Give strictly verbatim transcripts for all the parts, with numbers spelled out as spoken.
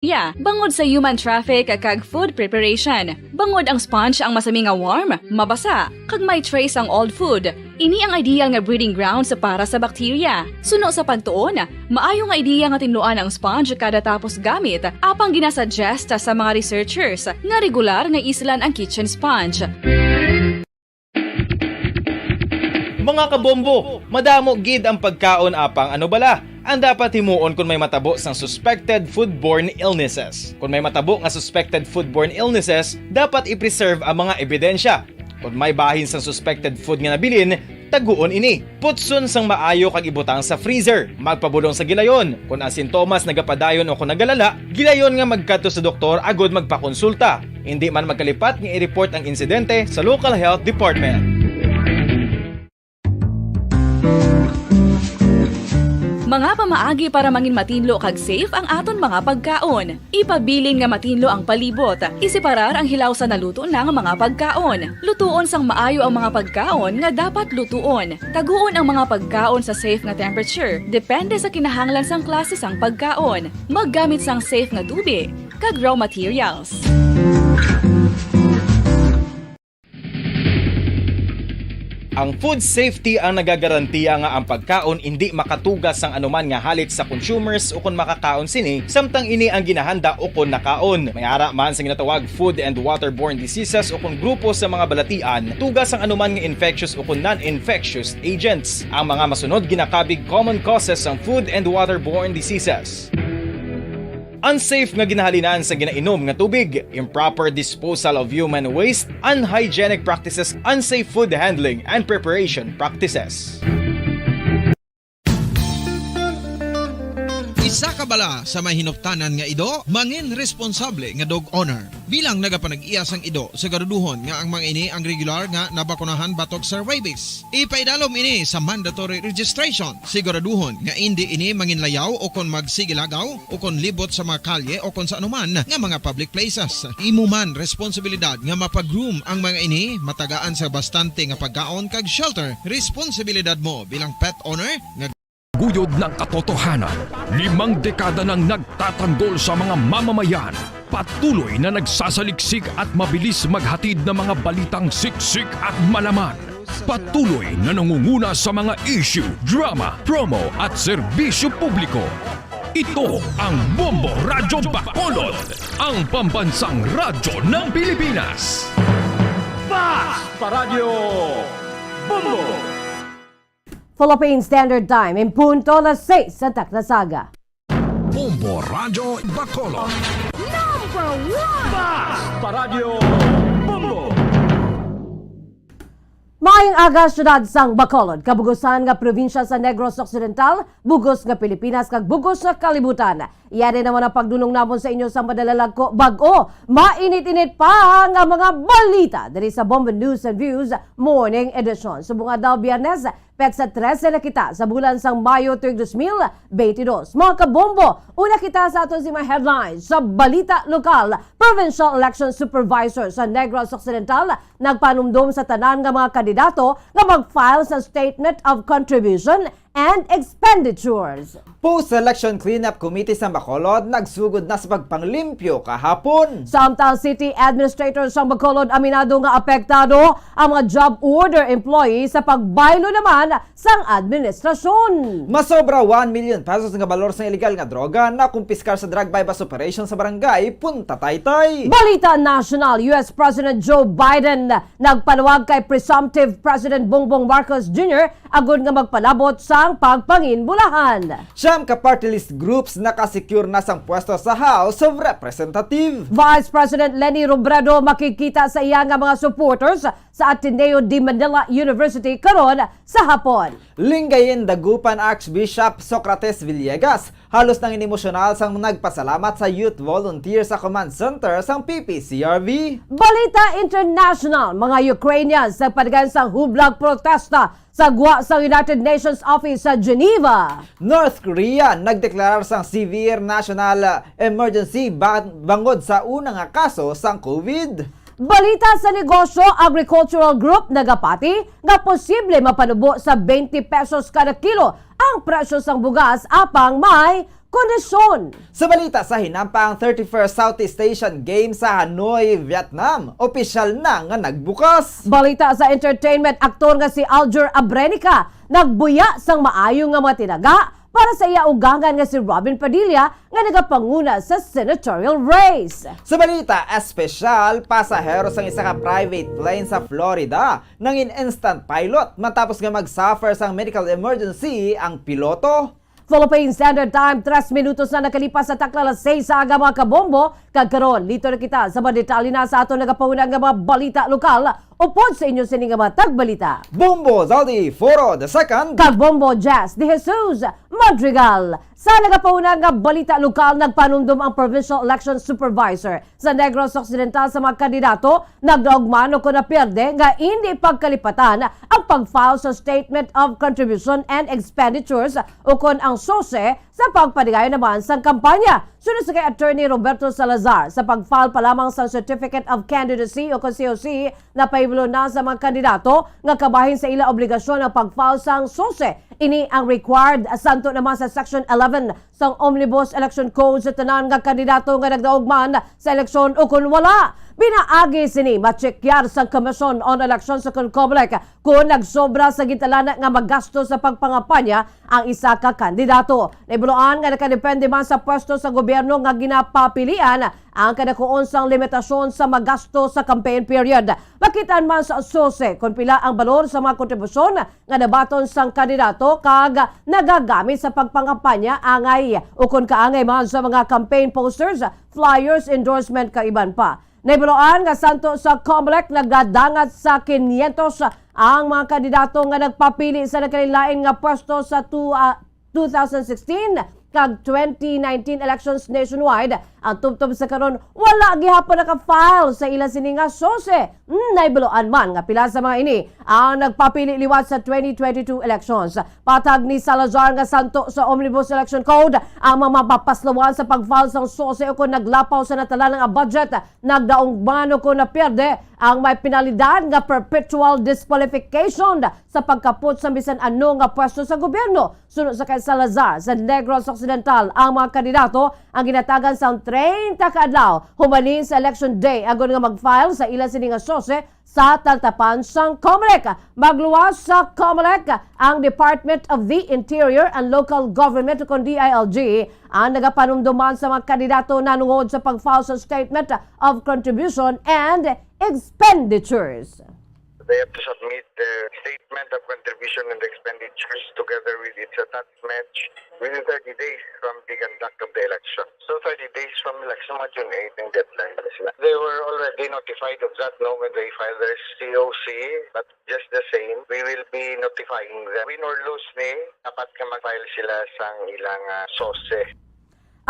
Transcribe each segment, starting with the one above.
bangod sa human traffic kag food preparation. Bangod ang sponge ang masami nga warm, mabasa, kag may trace ang old food. Ini ang ideal nga breeding grounds para sa bakterya. Suno sa pagtuon, maayo nga ideya nga tinluan ang sponge kada tapos gamit, apang ginasuggest sa mga researchers nga regular nga islan ang kitchen sponge. Mga kabombo, madamo gid ang pagkaon, apang ano bala ang dapat himuon kon may matabo sang suspected foodborne illnesses? Kon may matabo nga suspected foodborne illnesses, dapat i-preserve ang mga ebidensya. Kon may bahin sang suspected food nga nabilin, taguon ini. Putson sang maayo kag ibutang sa freezer. Magpabulong sa gilayon. Kon ang sintomas nagapadayon o kon nagalala, gilayon nga magkadto sa doktor agud magpakonsulta. Indi man magkalipat nga i-report ang insidente sa local health department. Mga pamaagi para mangin matinlo kag safe ang aton mga pagkaon. Ipabilin nga matinlo ang palibot. Iseparar ang hilaw sa naluto na nga mga pagkaon. Lutuon sang maayo ang mga pagkaon nga dapat lutuon. Taguon ang mga pagkaon sa safe nga temperature, depende sa kinahanglan sang klase sang pagkaon. Maggamit sang safe nga tubi kag raw materials. Ang food safety ang nagagarantiya nga ang pagkaon indi makatuga sang anuman nga halit sa consumers ukon makakaon sini, samtang ini ang ginahanda ukon nakaon. May ara man sa ginatawag food and waterborne diseases ukon grupo sa mga balatian, tuga sang anuman nga infectious ukon non-infectious agents. Ang mga masunod ginakabig common causes sang food and waterborne diseases. Unsafe nga ginahalinan sa ginainom nga tubig, improper disposal of human waste, unhygienic practices, unsafe food handling and preparation practices. Isa ka bala sa mahinuptanan nga ido, mangin responsable nga dog owner. Bilang nagapanag-iya sang ido, siguraduhon nga ang mga ini ang regular nga nabakunahan batok sa rabies. Ipaidalom ini sa mandatory registration. Siguraduhon nga indi ini manginlayaw o kon magsigilagaw o kon libot sa mga kalye o kon sa anuman nga mga public places. Imo man responsibilidad nga mapag-groom ang mga ini, matagaan sa bastante nga pagkaon kag shelter. Responsibilidad mo bilang pet owner nga Guyod ng katotohanan, limang dekada nang nagtatanggol sa mga mamamayan. Patuloy na nagsasaliksik at mabilis maghatid ng mga balitang siksik at malaman. Patuloy na nangunguna sa mga issue, drama, promo at serbisyo publiko. Ito ang Bombo Radyo Bacolod, ang pambansang radyo ng Pilipinas. Fast Paradyo Bombo! Philippine Standard Time, en punto las seis sa taknasaga. Bombo Radyo Bacolod. Number one! Bas Paradyo Bombo! Maayong aga, syudad sang Bacolod, kabugusan nga probinsya sa Negros Occidental, bugos nga Pilipinas, kag bugos nga kalibutan. Iya na naman ang pagdunong namon sa inyo sa madalalag ko bag-o. Mainit-init pa nga mga balita diri sa Bombo News and Views Morning Edition. Subong adlaw Biyernes, petsa trese na kita sa bulan sang Mayo tuig dos mil beintidos. Mga kabombo, una kita sa aton sing mga headlines sa balita lokal. Provincial Election Supervisor sa Negros Occidental nagpanumdom sa tanan nga mga kandidato nga mag-file sa Statement of Contribution and Expenditures. Post-election cleanup committee sa Bacolod nagsugod na sa pagpanglimpyo kahapon. Samtang city administrator sa Bacolod aminado nga apektado ang mga job order employee sa pagbaylo naman sang administrasyon. Masobra one million pesos nga balor sang iligal nga droga nakumpiskar sa drug buy-bust operation sa barangay Punta Taytay. Balita National, U S President Joe Biden nagpanawag kay presumptive President Bongbong Marcos Junior agud nga magpalabot sang pagpanginbulahan. Siyam ka party list groups nakasecure na sang pwesto sa House of Representatives. Vice President Leni Robredo makikita sa iya nga mga supporters sa Ateneo de Manila University karon sa hapon. Lingayen Dagupan Archbishop Socrates Villegas halos nangin emosyonal sang nagpasalamat sa youth volunteer sa command center sang P P C R V. Balita International, mga Ukrainians nagpadagan sang hublag protesta sa gwa sa United Nations Office sa Geneva. North Korea nagdeklarar sang severe national emergency ba- bangod sa una nga kaso sang COVID. Balita sa negosyo, Agricultural Group nagapati nga posible mapanubo sa twenty pesos kada kilo ang presyo sang bugas apang may kondisyon. Sa balita sa hinampang, thirty-first Southeast Asian Games sa Hanoi, Vietnam, opisyal na nga nagbukas. Balita sa entertainment, aktor nga si Aljur Abrenica nagbuya sang maayo nga mga tinaga para sa iya ugangan nga si Robin Padilla nga nagapanguna sa senatorial race. Sa balita espesyal, pasahero sang isa ka private plane sa Florida nangin instant pilot matapos nga mag-suffer sang medical emergency ang piloto. Philippine Standard Time, tres minutos na nakalipas sa takna alas seis sa aga, mga kabombo. Kag karon, listo na kita sa mga detalye na sa aton nagapauna nga mga balita lokal. Upod sa inyo sini nga mga tagbalita. Bombo Zaldi Foro the second. Kag Bombo Jazz de Jesus Madrigal. Sa nagapauna nga balita lokal, nagpanumdom ang Provincial Election Supervisor sa Negros Occidental sa mga kandidato, nagdaog man o kon napierde, nga indi pagkalipatan ang pag-file sa Statement of Contribution and Expenditures o kon ang SOSE sa pagpadigayon naman sang kampanya. Suno sa kay Attorney Roberto Salazar, sa pag-file pa lamang sang Certificate of Candidacy o kon C O C, napahibalo na sa mga kandidato nga kabahin sa ila obligasyon ang pag-file sang SOSE. Ini ang required santo naman sa Section eleven sang Omnibus Election Code sa tanan nga kandidato nga nagdaog man sa eleksyon o kon wala. Pinaagi sini, matsekyar sang Commission on Elections o kon COMELEC kon nagsobra sa gintalana nga magasto sa pagpangampanya ang isa ka kandidato. Nahibaluan nga nakadepende man sa pwesto sa gobyerno nga ginapapilian ang kadakuon sang limitasyon sa magasto sa campaign period. Makit-an man sa SOSE kon pila ang balor sa mga kontribusyon nga nabaton sang kandidato kag nagagamit sa pagpangampanya, angay o kon kaangay man sa mga campaign posters, flyers, endorsement, kag iban pa. Nahibaluan nga santo sa COMELEC, nagadangat sa quinientos ang mga kandidato nga nagpapili sa nagkalain-lain nga pwesto sa tu-, ah, two thousand sixteen kag twenty nineteen elections nationwide. Ang tubtob sa karon, wala gihapon naka-file sa ila sini nga SOSE. Hmm, nahibaluan man nga pila sa mga ini ang nagpapili liwat sa twenty twenty-two elections. Patag ni Salazar nga santo sa Omnibus Election Code ang mga mapapaslawan sa pag-file sang SOSE o kon naglapaw sa natalanang budget, nagdaog man o kon napierde, ang may penalidad nga perpetual disqualification sa pagkapot sa bisan ano nga pwesto sa gobyerno. Suno sa kay Salazar, sa Negros Occidental ang mga kandidato ang ginatagan sang treinta ka adlaw human sa election day agod nga mag-file sa ila sini nga SOSE sa taltapan sang COMELEC. Magluwas sa COMELEC ang Department of the Interior and Local Government, kon D I L G, ang nagapanumduman sa mga kandidato nanungod sa pag-file sa Statement of Contribution and Expenditures. They have to submit the Statement of Contribution and Expenditures together with its attachments within thirty days from the conduct of the election. So thirty days from election, mga June eight ang deadline na sila. They were already notified of that, no, when they filed their C O C, but just the same, we will be notifying them. Win or lose ni, dapat nga mag-file sila sang ilang, ah, SOSE.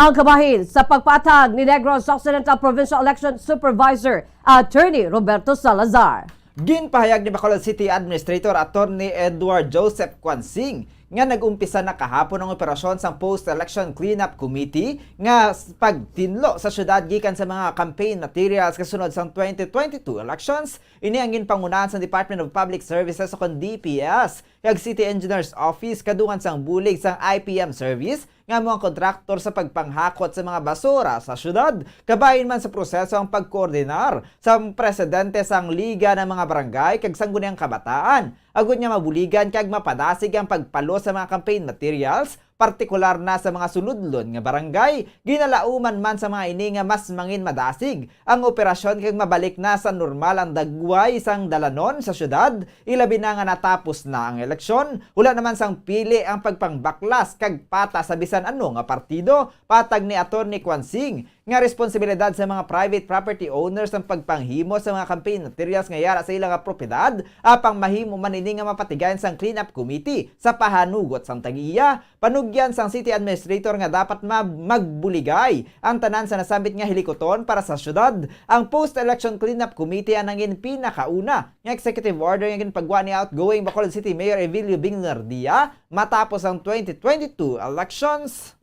Ang kabahin sa pagpatag ni Negros Occidental Provincial Election Supervisor, Attorney Roberto Salazar. Ginpahayag ni Bacolod City Administrator Attorney Edward Joseph Quansing nga nag-umpisa na kahapon ang operasyon sang Post-Election Cleanup Committee nga s-, pagtinlo sa syudad gikan sa mga campaign materials kasunod sang twenty twenty-two elections. Ini ang ginpangunahan sang Department of Public Services o kon D P S kag City Engineer's Office kadungan sang bulig sang I P M Service nga amo ang kontraktor sa pagpanghakot sa mga basura sa syudad. Kabahin man sa proseso ang pagkoordinar sa presidente sang Liga ng mga Barangay kag Sangguniang Kabataan, agud nga mabuligan kag mapadasig ang pagpalos sa mga campaign materials, partikular na sa mga suludlon nga barangay. Ginalauman man sa mga ini nga mas mangin madasig ang operasyon kag mabalik na sa normal ang dagway sang dalanon sa syudad, ilabi na nga natapos na ang eleksyon. Wala naman sang pili ang pagpangbaklas kag patas sa bisan ano nga partido, patag ni Attorney Quansing, nga responsibilidad sa mga private property owners ang pagpanghimo sa mga campaign materials nga yara sa ila nga propiedad, apang mahimo man ini nga mapatigayon sang cleanup committee sa pahanugot sang tag-iya. Panugyan sang city administrator nga dapat ma-, magbuligay ang tanan sa nasambit nga hilikuton para sa syudad. Ang post-election cleanup committee ang nangin pinakauna nga executive order nga ginpagwa ni outgoing Bacolod City Mayor Evilio Bingnardia matapos ang twenty twenty-two elections.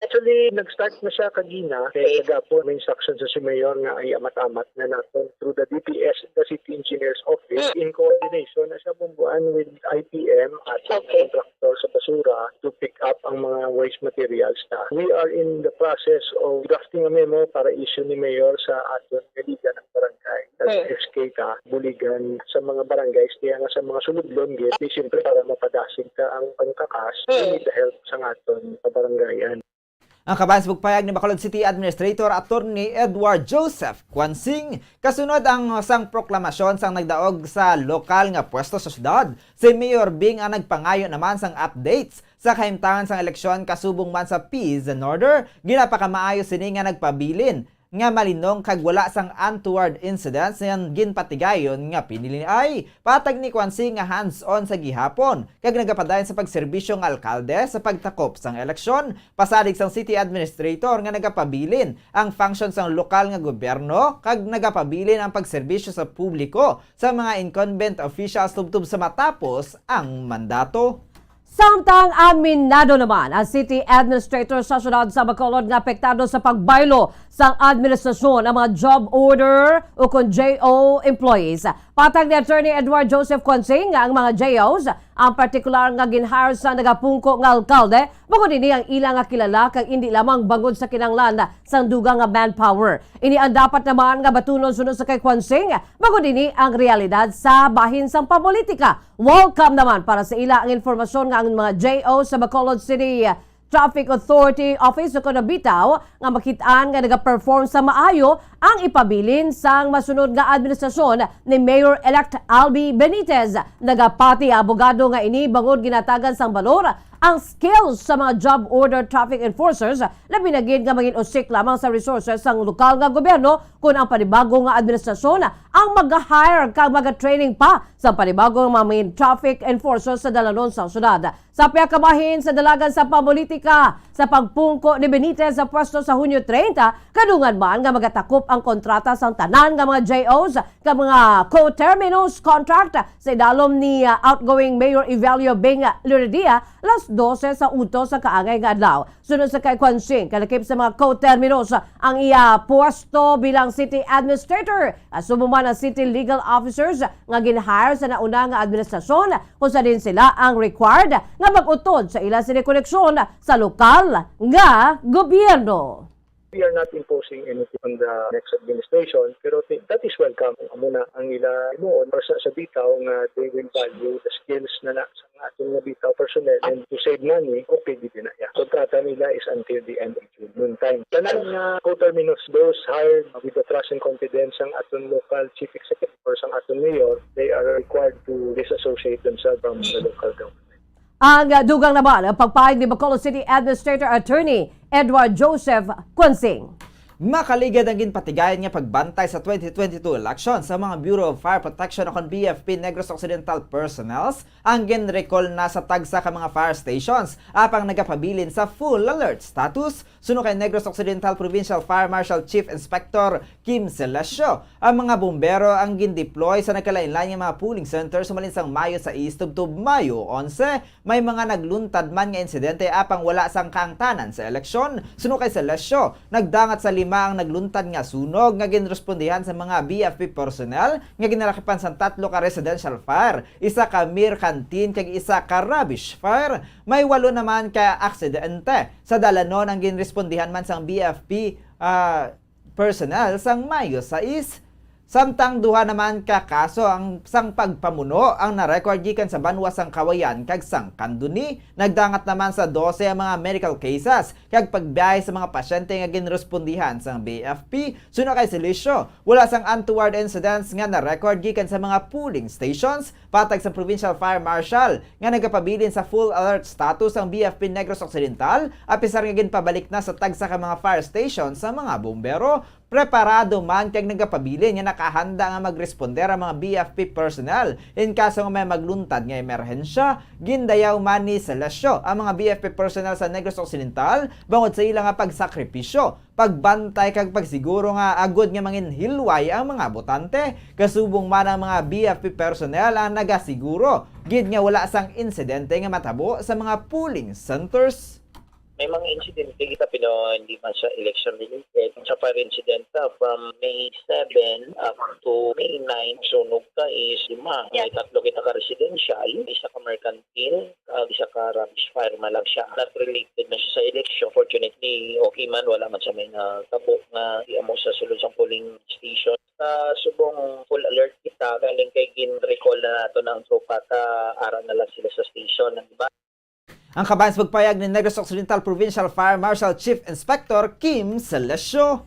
Actually, nag-start na siya kagina. Kay Okay. kagapon, may instruction sa si Mayor nga ay amat-amat na naton through the D P S, the City Engineer's Office, Mm. in coordination na siya bumbuan with I P M at Okay. contractor sa basura to pick up ang mga waste materials na. We are in the process of drafting a memo para issue ni Mayor sa aton nga liga ng barangay. As Mm. S K ta, buligan sa mga barangays, kaya nga sa mga suludlon, gid, di siyempre para mapadasig ta ang pangkakas, we Mm. need the help sa aton kabarangayan. Ang kabahin sa pagpayag ni Bacolod City Administrator Attorney Edward Joseph Quansing, kasunod ang sang proklamasyon sang nagdaog sa lokal nga pwesto sa syudad, si Mayor Bing ang nagpangayo naman sang updates sa kahimtangan sang eleksyon kasubong man sa peace and order. Ginapakamaayo sini nga nagpabilin nga malinong kag wala sang untoward incidents nga ginpatigayon nga piniliay. Patag ni Quansing nga hands-on sa gihapon kag nagapadayon sa pagserbisyo nga alkalde sa pagtakop sang eleksyon. Pasalig sang city administrator nga nagapabilin ang function sang lokal nga gobyerno kag nagapabilin ang pagserbisyo sa publiko sa mga incumbent officials tubtob sa matapos ang mandato. Samtang aminado naman ang city administrator sa siyudad sa Bacolod nga apektado sa pagbaylo sang administrasyon ang mga job order o kon J O employees. Patag ni Attorney Edward Joseph Quansing nga ang mga J Os ang partikular nga gin-hire sa nagapungko nga alkalde, bangod ini ang ila nga kilala kag indi lamang bangod sa kinahanglan sang dugang nga manpower. Ini ang dapat naman nga batunon suno sa kay Quansing, bangod ini ang realidad sa bahin sang pamulitika. Welcome naman para sa ila ang informasyon nga ang mga J O sa Bacolod City Traffic Authority Office o kon bitaw nga makit-an nga nagaperform sa maayo ang ipabilin sang masunod nga administrasyon ni Mayor-elect Albi Benitez. Nagapati ang abogado nga ini bangod ginatagan sang balor ang skills sa mga job order traffic enforcers, labi na gid nga mangin-usik lamang sa resources sang lokal nga gobyerno kon ang panibago nga administrasyon ang mag-hire kag mag-training pa sa panibago nga mga traffic enforcers sa dalanon sa syudad. Sa pihak ka bahin sa dalagan sa pamulitika, sa pagpungko ni Benitez sa pwesto sa Hunyo treinta, kadungan man nga magatakop ang kontrata sang tanan nga mga J Os kag mga coterminous contract sa idalom ni, ah, outgoing Mayor Evelio Bing Luridia, alas dose sa udto sa kaangay nga adlaw. Suno sa kay Quansing, kalakip sa mga coterminous ang iya pwesto bilang city administrator, asubo man ang city legal officers nga gin-hire sa nauna nga administrasyon, kung sa din sila ang required nga mag-utod sa ila sini koneksyon sa lokal nga gobyerno. We are not imposing anything on the next administration, pero thi-, that is welcome. Amo na ang ila himuon para sa, sa bitaw nga they will value the skills na na sa aton nga bitaw personnel, and to save money, okay gid na iya. Kontrata nila is until the end of June, noon time. Tanan nga coterminous, those hired with the trust and confidence sang aton local chief executive or sang aton mayor, they are required to disassociate themselves from the local government. Ang, ah, dugang naman ang pagpahayag ni Bacolod City Administrator Attorney Edward Joseph Quansing. Makaligad ang ginpatigayon nga pagbantay sa twenty twenty-two election sa mga Bureau of Fire Protection o kon B F P Negros Occidental personnels ang ginrecall na sa tagsa ka mga fire stations, apang nagapabilin sa full alert status. Suno kay Negros Occidental Provincial Fire Marshal Chief Inspector Kim Celesio, ang mga bumbero ang gindeploy sa nagkalain-lain nga mga polling centers sumalin sang Mayo sais tubtob Mayo onse. May mga nagluntad man nga insidente apang wala sang kaangtanan sa eleksyon. Suno kay Celesio, nagdangat sa lima ang nagluntad nga sunog nga ginrespondihan sa mga B F P personnel nga ginalakipan sang tatlo ka residential fire, isa ka mere canteen kag isa ka rubbish fire. May walo naman ka aksidente sa dalanon ang ginrespondihan man sang B F P, ah, personnel sang Mayo sais. Samtang duha naman ka kaso ang sang pagpamuno ang na-record gikan sa banwa sang Cauayan kag sang Candoni. Nagdangat naman sa dose ang mga medical cases kag pagbiyahe sa mga pasyente nga ginrespondihan sang B F P. Suno kay Celesio, wala sang untoward incidents nga na-record gikan sa mga polling stations. Patag sa Provincial Fire Marshal nga nagapabilin sa full alert status ang B F P Negros Occidental, apisar nga ginpabalik na sa tagsa ka mga fire station sa mga bumbero. Preparado man kag nagapabilin nga nakahanda nga magresponder ang mga B F P personnel in kaso nga may magluntad nga emerhensya. Gindayaw man ni Celesio ang mga B F P personnel sa Negros Occidental bangod sa ila nga pagsakripisyo, pagbantay kag pagsiguro nga agod nga manginhilway ang mga botante. Kasubong man ang mga B F P personnel ang nagasiguro gid nga wala sang insidente nga matabo sa mga polling centers. May mga insidente kita, pero hindi man siya election related. Sa fire incident, ah, from May seven up to May nine, sunog ka is lima. Yeah. May tatlo kita ka residential, isa ka mercantile, ah, isa ka rubbish fire man lang siya. Not related na siya sa election. Fortunately, okay man, wala man sa may natabo nga di amo sa sulod sang polling station. Sa subong full alert kita, galing kay gin-recall na nato na ang tropa, ta ara na lang sila sa station. Ang iba, Ang kabahin sa pagpayag ni Negros Occidental Provincial Fire Marshal Chief Inspector Kim Celesio.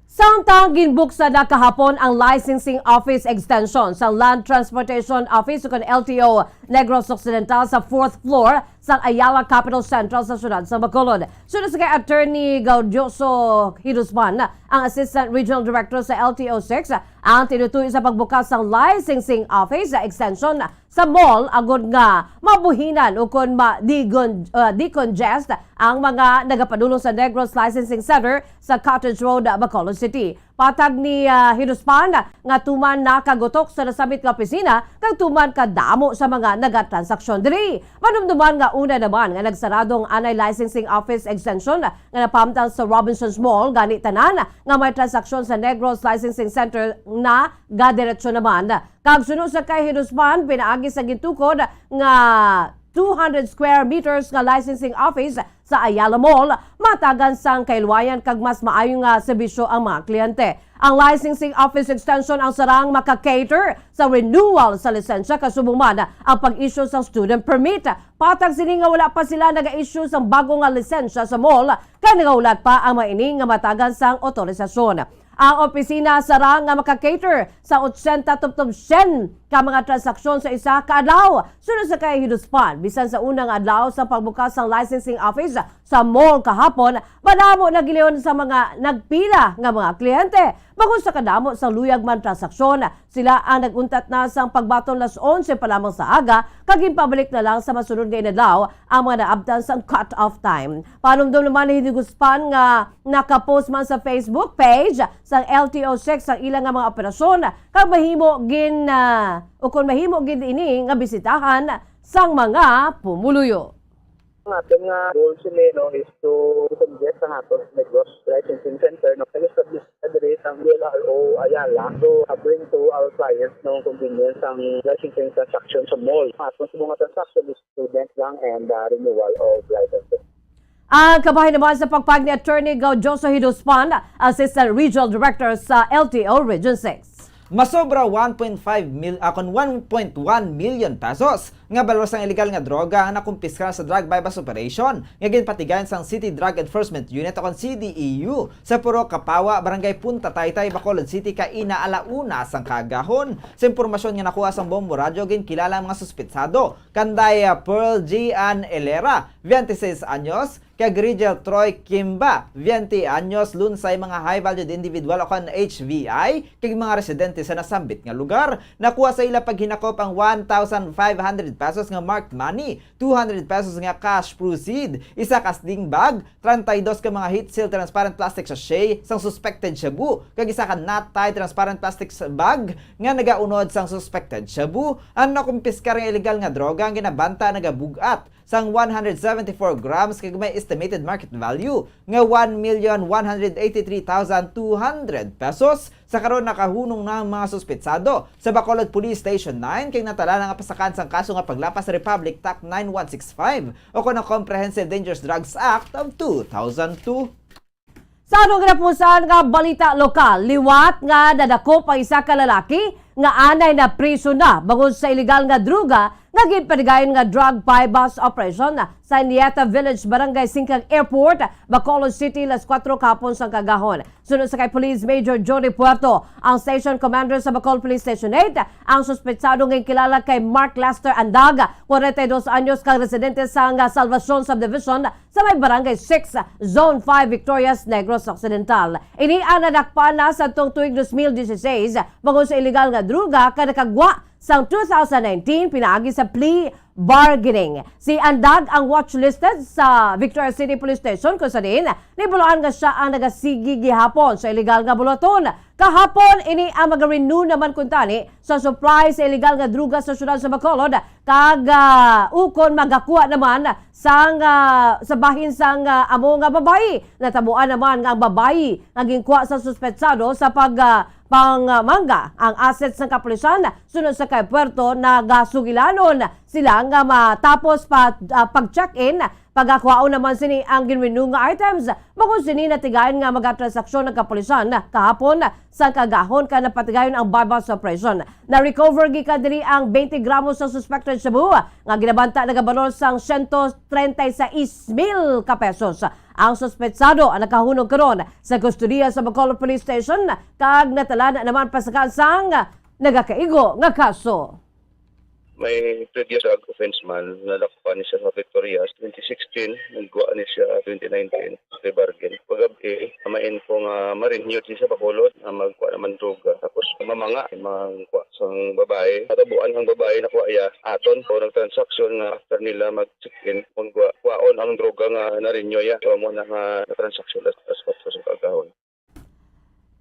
Samtang ginbuksan na kahapon ang licensing office extension sa Land Transportation Office ukon L T O Negros Occidental sa fourth floor sa Ayala Capital Central sa siyudad sa Bacolod. Suno sa kay Attorney Gaudioso Hidusman, ang Assistant Regional Director sa L T O six, ang tinutuyo sa pagbukas sang licensing office sa extension sa mall agod nga mabuhinan ukon ma-degon-, ah, decongest ang mga nagapadulong sa Negros Licensing Center sa Cottage Road, Bacolod City. Patag ni, ah, Hiduspan nga tuman nakagutok sa nasambit nga opisina kag tuman kadamo sa mga nagatransaksyon diri. Madumduman nga una naman nga nagsarado ang anay licensing office extension nga napahamtang sa Robinsons Mall, gani tanan nga may transaksyon sa Negros Licensing Center na gadiretso naman. Kag suno sa kay Hiduspan, pinaagi sa gintukod nga two hundred square meters nga licensing office sa Ayala Mall, matagan sang kailwayan kag mas maayo nga serbisyo ang mga kliyente. Ang licensing office extension ang sarang maka-cater sa renewal sa lisensya, kasubong man ang pag-issue sang student permit. Patag sini nga wala pa sila naga-issue sang bago nga lisensya sa mall, kay nagahulat pa ang mga ini nga matagan sang otorisasyon. Ang opisina sarang nga maka-cater sa otsenta tubtob syen ka mga transaksyon sa isa ka adlaw. Suno sa kay Hiduspan, bisan sa una nga adlaw sa pagbukas sang licensing office sa mall kahapon, madamo na giliyon sa mga nagpila nga mga kliyente. Bangod sa kadamo sang luyag man transaksyon, sila ang nag-untat na sang pagbaton las onse pa lamang sa aga, kag ginpabalik na lang sa masunod nga inadlaw ang mga naabtan sang cut-off time. Panumdom naman ni Hiduspan nga nakapost man sa Facebook page sang L T O six ang ila nga mga operasyon, kag mahimo gin, ah, ukon mahimo gid ini nga bisitahan sang mga pumuluyo. Ang aton nga goal sini, no, is to decongest ang aton Negros Licensing Center, no, nag-establish na diri sang D L R O Ayala to, ah, bring to our clients, no, convenience ang licensing transaction sa mall. Ang aton sa mga transaction is student lang and, ah, renewal of licenses. Ang kabahin naman sa pagpag ni Attorney Gaudioso Hiduspan, Assistant Regional Director sa L T O Region six. Masobra one point five mil, ah, kon one point one million pesos nga balor sang iligal nga droga ang nakumpiskar sa drug buy-bust operation nga ginpatigayon sang City Drug Enforcement Unit o kon C D E U sa Purok Kapawa, Barangay Punta Taytay, Bacolod City, kaina ala una sang kaagahon. Sa impormasyon nga nakuha sang Bombo Radyo, ginkilala ang mga suspetsado kanday, ah, Pearl Jean Elera, twenty-six anyos, kag Rigel Troy Kimba, twenty anyos, lunsay mga high-valued individual o kon H V I, kag mga residente sa nasambit nga lugar. Nakuha sa ila paghinakop ang one thousand five hundred pesos nga marked money, two hundred pesos nga cash proceed, isa ka sling bag, treinta y dos ka mga heat seal transparent plastic sachet sang suspected shabu, kag isa ka knot tie transparent plastic sa bag nga nagaunod sang suspected shabu. Ang nakumpiskar nga iligal nga droga ang ginabanta nagabug-at sang one hundred seventy-four grams kag may estimated market value nga one million one hundred eighty-three thousand two hundred pesos. Sa karon, nakahunong na ang mga suspetsado sa Bacolod Police Station nine kag natala na nga pasakan sang kaso nga paglapas sa Republic Act nine one six five o kon ang Comprehensive Dangerous Drugs Act of two thousand two. Sa atong ginapusan nga balita lokal, liwat nga nadakop ang isa ka lalaki nga anay na priso na bangod sa iligal nga droga nga ginpatigayon nga drug buy-bust operation sa Nieta Village, Barangay Singkang Airport, Bacolod City, las kuwatro kahapon sang kaagahon. Suno sa kay Police Major Johnny Puerto, ang Station Commander sa Bacolod Police Station eight, ang suspetsado nga kilala kay Mark Lester Andag, kwarenta y dos anyos, kag residente sa nga Salvacion Subdivision, sa may Barangay six, Zone five, Victorias, Negros Occidental. Ini ang nadakpan na sa tuig dos mil dieciséis bangod sa iligal nga droga kag nakagwa sang two thousand nineteen pinaagi sa plea bargaining. Si Andag ang watchlisted sa Victoria City Police Station, kung sa diin nahibaluan nga sia ang nagasigi gihapon sa iligal nga buloton. Kahapon ini ang mag-renew naman kuntani sa supply sa iligal nga druga sa siyudad sa Bacolod, kag, ah, ukon magakuha naman sang, ah, sa bahin sang, ah, amo nga babayi. Natabuan naman nga ang babayi nga ginkuha sa suspetsado sa pag, ah, pangmangga ang assets sang kapulisan suno sa kay puerto nagasugilanon sila nga matapos pa, ah, pag-check-in. Pagakuhaon naman sini ang ginrenew nga items. Bangod sini, natigayon nga magatransaksyon ang kapulisan kahapon sa kagahon kay napatigayon ang buy-bust operation. Na-recover gikan diri ang twenty gramos sa suspected shabu nga ginabanta nagabalor sang siyento treinta y seis mil ka pesos. Ang suspetsado ang nakahunong karon sa kustodiya sa Bacolod Police Station kag natalan naman pasakan sang nagakaigo nga kaso. May previous drug offense man, nadakpan ni siya sa Victorias, twenty sixteen, nagkuha ni siya twenty nineteen, kay bargain. Pagab-i, may info nga ma-renew siya sa Bacolod, nga magkuha naman droga. Tapos mamanga, magkuha sang babae. Natabuan ang babae na kuha iya, aton, o nagtransaksyon nga after nila mag-check-in, magkuha, kuhaon ang droga nga na-renew iya. So, amo na nga na-transaksyon as, as, as, as, agahon.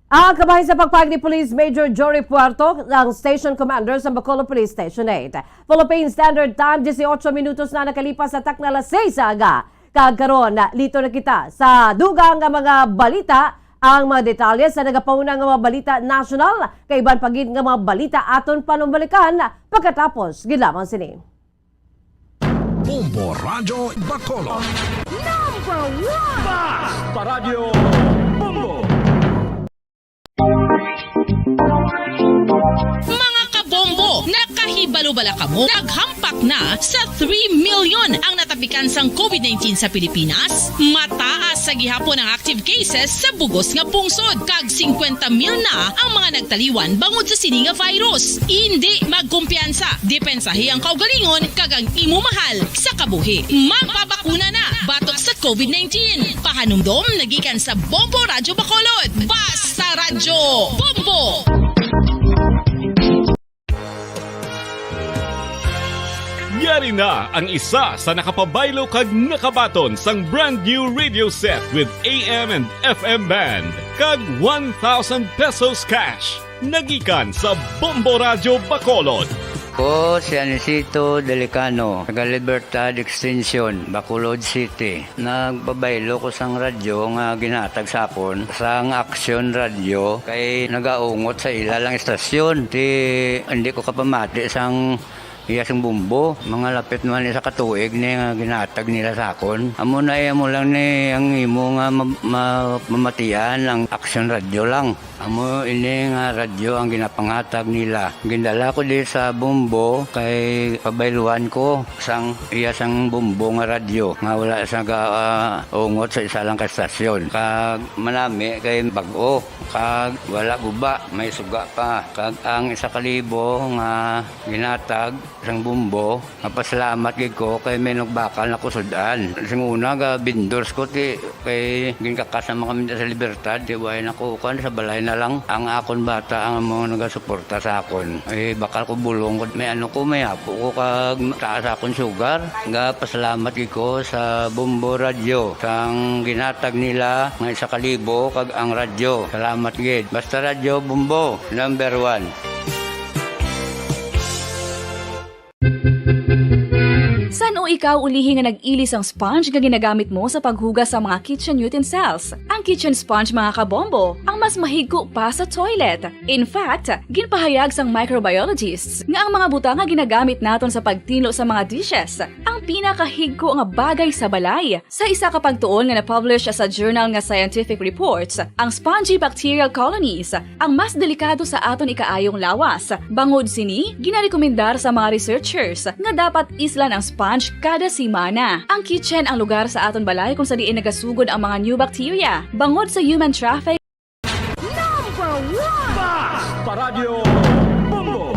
Ang kabahin sa pagpahayag ni Police Major Jory Puerto, ang Station Commander sa Bacolod Police Station eight. Philippine Standard Time, dieciocho minutos na nakalipas sa takna alas seis sa aga. Kag karon, lito na kita sa dugang nga mga balita, ang mga detalye sa nagapauna nga mga balita nasyonal, kay iban pa gid nga mga balita aton panumbalikan pagkatapos gid lamang sini. Bombo Radyo Bacolod. Number one! Basta Radyo Bombo! Mga kabombo, nakahibalo bala kamo? Naghampak na sa three million ang natapikan sang COVID nineteen sa Pilipinas. Mataas sa gihapon ang active cases sa bugos nga pungsod, kag singkwenta mil na ang mga nagtaliwan bangod sa sini nga virus. Indi magkumpiyansa, depensahi ang kaugalingon kag ang imo mahal sa kabuhi. Magpabakuna na batok sa COVID nineteen. Pahanumdom na gikan sa Bombo Radyo Bacolod. Basta Radyo Bombo! Yari na ang isa sa nakapabaylo kag nakabaton sang brand new radio set with A M and F M band kag one thousand pesos cash. Nagikan sa Bombo Radyo Bacolod. Ko si Anisito Delicano, taga Libertad Extension, Bacolod City. Nagpabaylo ko sang radyo nga ginhatag sa akon sang Aksyon Radyo, kay nagaungot sa ila lang istasyon. Ti, hindi ko kapamati sang iya sang bombo. Mga lapit naman isa ka tuig ni nga ginhatag nila sa akon. Amo na, eh, amo lang ni ang imo nga ma-, ma-, mamatian ang Aksyon Radyo lang. Amo ini nga radyo ang ginapangatag nila. Gindala ko di sa bombo kay pabayluan ko sang iya sang bombo nga radyo nga wala sa ga, ah, ungot sa isa lang ka stasyon. Kag manami kay bag-o, kag wala guba, may suga pa. Kag ang isa ka libo nga ginatag sang bombo, mapasalamat gid ko kay may nagbakal na ko sud-an. Sing una, ga vendors ko, ti, kay ginkakas naman kami sa Libertad, ti, way na ko, kuan, sa balay na lang. Ang akon bata ang amo nagasuporta sa akon. Eh, bakal ko bulong ko, may ano ko, may apo ko, kag taas akon sugar. Ga pasalamat gid ko sa Bombo Radyo, sang ginatag nila nga isa ka libo, kag ang radyo. Salamat gid. Basta Radyo Bombo, number one. San-o ikaw ulihi nga nag-ilis ang sponge nga ginagamit mo sa paghugas sa mga kitchen utensils? Ang kitchen sponge, mga kabombo, ang mas mahigko pa sa toilet. In fact, ginpahayag sang microbiologists nga ang mga butang nga ginagamit naton sa pagtinlo sa mga dishes ang pinakahigko nga bagay sa balay. Sa isa ka pagtuon nga na-publish sa journal nga Scientific Reports, ang spongy bacterial colonies ang mas delikado sa aton ikaayong lawas. Bangod sini, ginarekomendar sa mga researchers nga dapat islan ang sponge kada semana. Ang kitchen ang lugar sa aton balay kung sa diin nagasugod ang mga new bacteria. Bangod sa human traffic, Number one! Basta Radyo Bombo!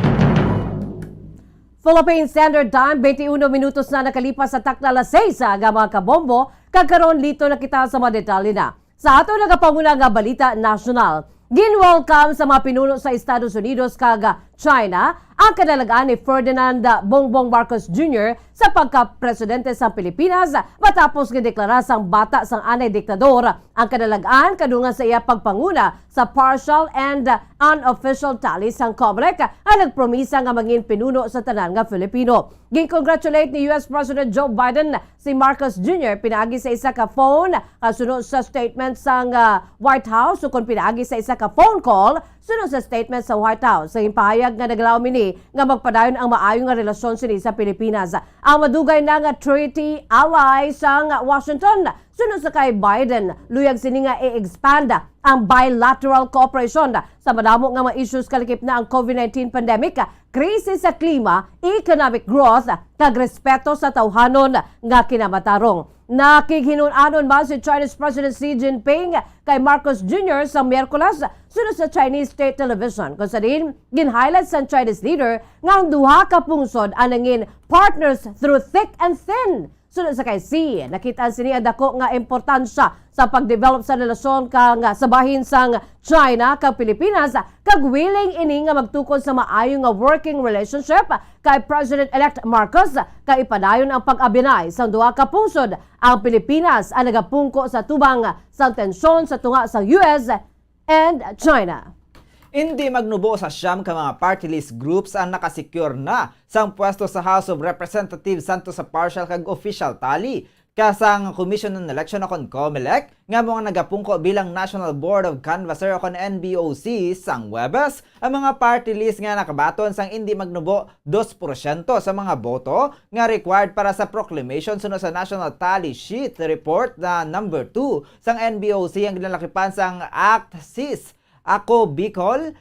Philippine Standard Time, twenty-uno minutos na nakalipas sa takna alas seis sa aga, mga kabombo. Kag karon, lito na kita sa mga detalye na sa ato nagapanguna nga balita nasyonal. Gin-welcome sa mga pinuno sa Estados Unidos kag China ang kadalag-an ni Ferdinand Bongbong Marcos Junior sa pagka-presidente sang Pilipinas, matapos gideklara sang bata sang anay diktador ang kadalag-an kadungan sa iya pagpanguna sa partial and unofficial tally sang Comelec nga nagpromisa nga mangin pinuno sa tanan nga Filipino. Gin-congratulate ni U S President Joe Biden si Marcos Junior pinaagi sa isa ka phone, ah, suno sa statement sang, ah, White House, ukon pinaagi sa isa ka phone call, suno sa statement sa White House. Sa ginpahayag nga naglawom ini nga magpadayon ang maayo nga relasyon sini sa Pilipinas, ang madugay na nga treaty ally sang Washington. Suno sa kay Biden, luyag sini nga i-expand ang bilateral cooperation sa madamo nga mga issues, kalakip na ang COVID nineteen pandemic, krisis sa klima, economic growth, kag respeto sa tawhanon nga kinamatarong. Nakighinun-anon man si Chinese President Xi Jinping kay Marcos Junior sa Miyerkules suno sa Chinese state television, kung sa diin gin-highlight sang Chinese leader nga ang duha ka pungsod ang nangin partners through thick and thin. Suno sa kay Xi, nakit-an sini ang dako nga importansya sa pagdevelop sa relasyon kang sa bahin sang China kag Pilipinas, kag willing ini nga magtukod sa maayo nga working relationship kay President-elect Marcos kay ipadayon ang pag-abyanay sang duha ka pungsod. Ang Pilipinas ang nagapungko sa tubang sang tensyon sa tunga sang U S and China. Indi magnubo sa siyam ka mga party list groups ang nakasecure na sang pwesto sa House of Representatives santo sa partial kag official tally ka sang Commission on Election o kon Comelec, nga amo ang nagapungko bilang National Board of Canvasser o kon N B O C sang Huwebes. Ang mga party list nga nakabaton sang indi magnubo dos porsyento sa mga boto nga required para sa proclamation suno sa National Tally Sheet Report na number two sang N B O C ang ginalakipan sang Act Sis Ako Bicol,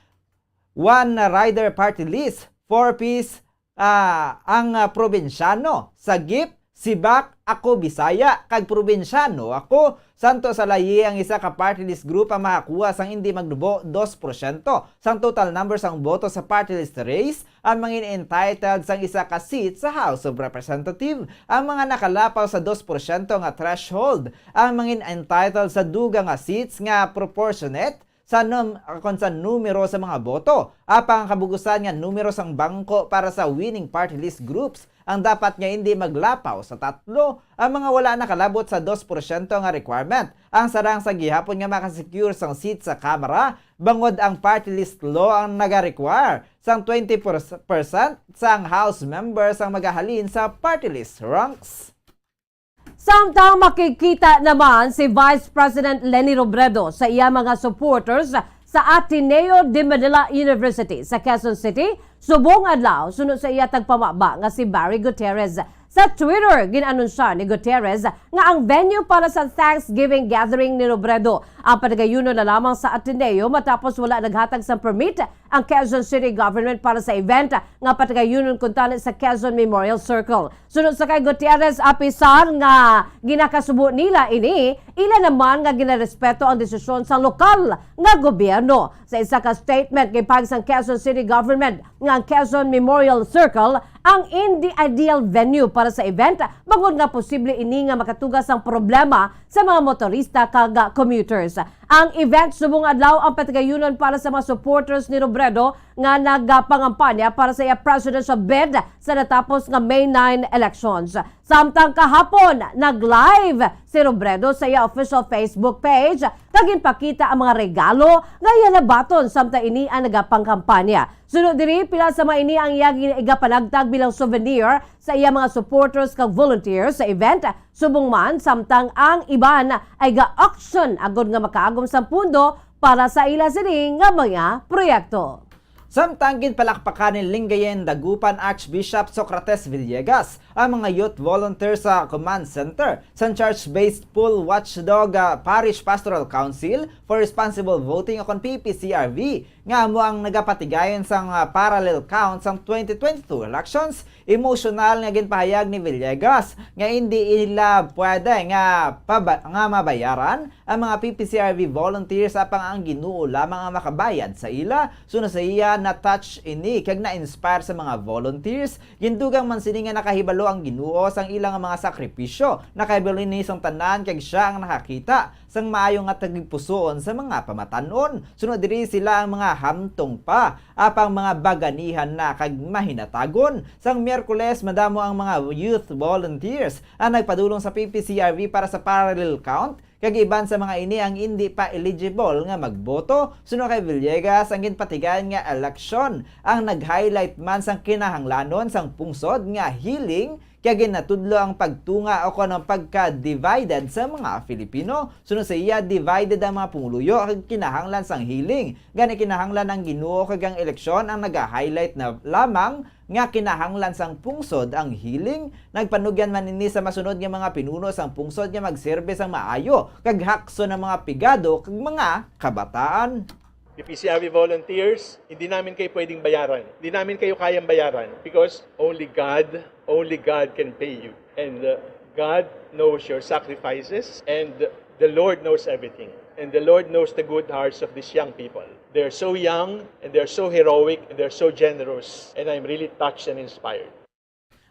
One Rider Party List, Four Ps, ah, ang, ah, probinsyano, Sagip, Sibak, Ako Bisaya, kag Probinsyano Ako. Santo sa layi ang isa ka party list group ang makakuha sang indi magnubo dos porsyento sang total number sang boto sa party list race, ang mangin entitled sang isa ka seat sa House of Representative. Ang mga nakalapaw sa dos porsyento nga threshold ang mangin entitled sa dugang nga seats nga proportionate sa num-, kon sa numero sa mga boto. Apang ang kabugusan nga numero sang bangko para sa winning party list groups ang dapat nga indi maglapaw sa tatlo. Ang mga wala nakalabot sa dos porsyento nga requirement ang sarang sa gihapon nga makasecure sang seat sa Kamara, bangod ang party list law ang nagarequire sang twenty percent sang House members ang magahalin sa party list ranks. Samtang makikita naman si Vice President Leni Robredo sa iya mga supporters sa Ateneo de Manila University sa Quezon City subong adlaw, suno sa iya tagpamaba nga si Barry Gutierrez. Sa Twitter, gin-anunsya ni Gutierrez nga ang venue para sa Thanksgiving gathering ni Robredo ang patagayunon na lamang sa Ateneo matapos wala naghatag sang permit ang Quezon City Government para sa event nga patagayunon kuntani sa Quezon Memorial Circle. Suno sa kay Gutierrez, apisar nga ginakasubo nila ini, ila naman nga ginarespeto ang desisyon sa lokal nga gobyerno. Sa isa ka statement, ginpahayag sang Quezon City Government nga ang Quezon Memorial Circle ang indi ideal venue para sa event, bangod nga posible ini nga makatuga sang problema sa mga motorista kag commuters. Ang event subong adlaw ang patagayunon para sa mga supporters ni Robredo nga nagapangampanya para sa iya presidential bid sa natapos nga May nine elections. Samtang kahapon, nag-live si Robredo sa iya official Facebook page kag ginpakita ang mga regalo nga iya nabaton samtang ini ang nagapangkampanya. Sunod diri, pila sa mga ini ang iya gin-, igapanagtag bilang souvenir sa iya mga supporters kag volunteers sa event, subong man samtang ang iban ay ga-auction agod nga makaagom sang pundo para sa ila sini nga mga proyekto. Samtang ginpalakpakan ni Lingayen Dagupan Archbishop Socrates Villegas ang mga youth volunteer sa Command Center sang church-based Pool Watchdog, ah, Parish Pastoral Council for Responsible Voting o kon P P C R V, nga amo ang nagapatigayon sang, ah, parallel count sang twenty twenty-two elections. Emosyonal nga ginpahayag ni Villegas nga indi ila pwede nga paba-, nga mabayaran ang mga P P C R V volunteers, apang ang Ginoo lamang ang makabayad sa ila. Suno sa iya, Na-touch ini kag na-inspire sa mga volunteers. Gindugang man sini nga nakahibalo ang Ginoo sang ila nga mga sakripisyo. Nakahibalo ini sang tanan kag sia ang nakakita sang maayo nga tagipusoon sa mga pamatan-on. Sunod diri sila ang mga hamtong pa, apang mga baganihan na kag mahinatagon. Sang Miyerkules, madamo ang mga youth volunteers ang nagpadulong sa P P C R V para sa parallel count, kag iban sa mga ini ang indi pa eligible nga magboto. Suno kay Villegas, ang ginpatigayon nga eleksyon ang nag-highlight man sang kinahanglanon sang pungsod nga healing, kay ginatudlo ang pagtunga o kon ang pagka-divided sa mga Filipino. Suno sa iya, divided ang mga pumuluyo kag kinahanglan sang healing. Gani, kinahanglan ang Ginoo kag ang eleksyon ang naga-highlight na lamang nga kinahanglan sang pungsod ang healing. Nagpanugyan man ini sa masunod nga mga pinuno sang pungsod nga magserbe sang maayo kag hakson ang mga pigado kag mga kabataan. The P C R V volunteers, hindi namin kayo pwedeng bayaran. Hindi namin kayo kayang bayaran because only God, only God can pay you. And uh, God knows your sacrifices and the Lord knows everything. And the Lord knows the good hearts of these young people. They're so young and they're so heroic and they're so generous. And I'm really touched and inspired.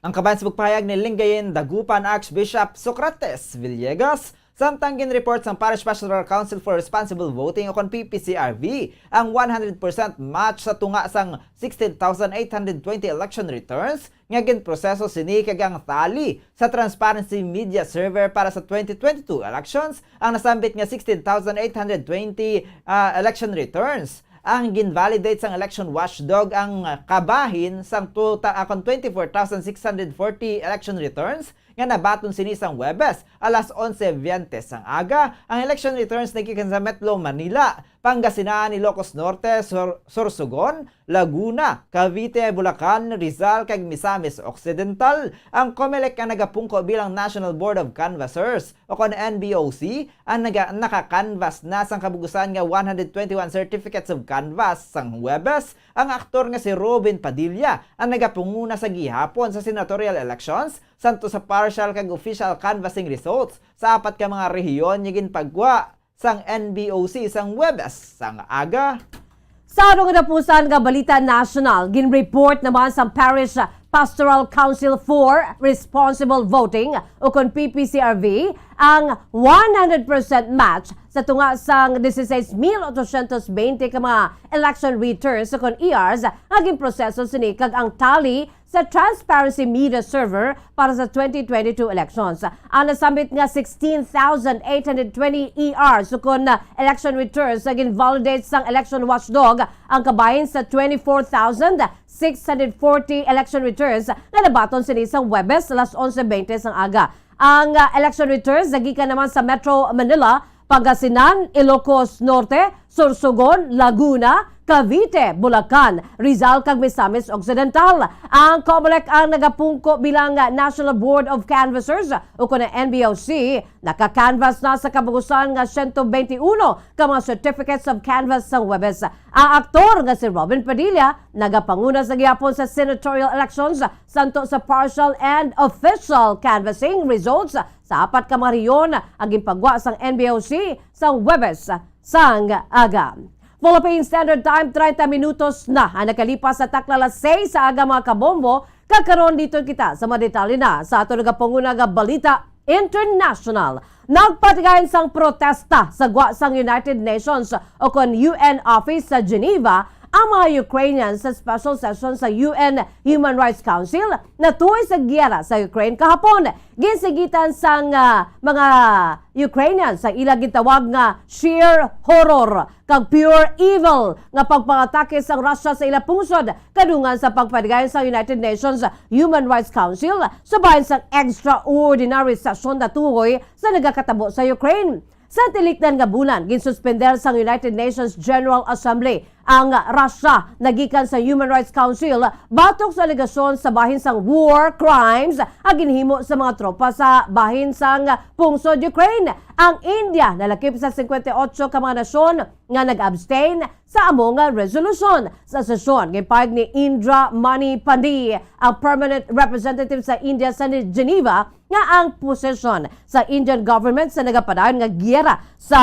Ang kaban sa pagpahayag ni Lingayen Dagupan Archbishop Socrates Villegas, samtang ginreport sang Parish Pastoral Council for Responsible Voting o kon P P C R V ang one hundred percent match sa tunga sang sixteen thousand eight hundred twenty election returns nga ginproseso sini kag ang tally sa Transparency Media Server para sa twenty twenty-two elections ang nasambit nga sixteen thousand eight hundred twenty, ah, election returns. Ang ginvalidate sang election watchdog ang kabahin sang tota-, akon twenty-four thousand six hundred forty election returns nga nabaton sini sang Huwebes, alas onse biyente sang aga. Ang election returns nagikan sa Metro Manila, Pangasinan, Ilocos Norte, Sur-, Sorsogon, Laguna, Cavite, Bulacan, Rizal, kag Misamis Occidental. Ang Comelec ang nagapungko bilang National Board of Canvassers o kon N B O C, ang naga-, naka-canvass na sang kabugusan nga one hundred twenty-one certificates of canvass sang Huwebes. Ang aktor nga si Robin Padilla ang nagapanguna sa gihapon sa senatorial elections, santo sa partial kag official canvassing results sa apat ka mga rehiyon nga ginpagwa sang N B O C sang Huwebes sang aga. Sa atong katapusan nga balita nasyonal, ginreport naman sang Parish Pastoral Council for Responsible Voting o kon P P C R V ang one hundred percent match sa tunga sang dieciséis mil ochocientos veinte ka mga election returns o kon E Rs nga ginproseso sini kag ang tally sa Transparency Media Server para sa twenty twenty-two elections. Ang nasambit nga sixteen thousand eight hundred twenty E Rs ukon, ah, election returns nga ginvalidate sang election watchdog ang kabahin sa twenty-four thousand six hundred forty election returns nga nabaton sini sa Huwebes, alas onse bente sang aga. Ang, ah, election returns nagikan naman sa Metro Manila, Pangasinan, Ilocos Norte, Sorsogon, Laguna, Cavite, Bulacan, Rizal, kag Misamis Occidental. Ang Comelec ang nagapungko bilang National Board of Canvassers, ukon ang N B O C. Naka-canvass na sa kabugusan nga siyento bente uno ka mga certificates of canvass sang Huwebes. Ang aktor nga si Robin Padilla nagapanguna sa gihapon sa senatorial elections, santo sa partial and official canvassing results sa apat ka mga rehiyon ang ginpagwa sang N B O C sa Huwebes sang aga. Philippine Standard Time, treinta minutos na ang nakalipas sa takna alas seis sa aga, mga kabombo. Kag karon, liton kita sa mga detalye na sa aton nagapanguna nga balita international. Nagpatigayon sang protesta sa gwa sang United Nations o kon U N office sa Geneva ang mga Ukrainians sa special session sa U N Human Rights Council natuoy sa giyera sa Ukraine kahapon. Ginsigitan sang, ah, mga Ukrainians ang ila gintawag nga sheer horror kag pure evil nga pagpangatake sang Russia sa ila pungsod kadungan sa pagpatigayon sa United Nations Human Rights Council sa bahin sang extraordinary session natuoy sa nagakatabo sa Ukraine. Sa tilikdan nga bulan, ginsuspender sang United Nations General Assembly ang Russia nagikan sa Human Rights Council batok sa alegasyon sa bahin sang war crimes nga ginhimo sa mga tropa sa bahin sang pungsod Ukraine. Ang India nalakip sa singkwenta y ocho ka mga nasyon nga nag-abstain sa amo nga resolusyon. Sa sesyon, ginpahayag ni Indra Mani Pandey, ang permanent representative sa India sa Geneva, nga ang posisyon sa Indian government sa nagapadayon nga giyera sa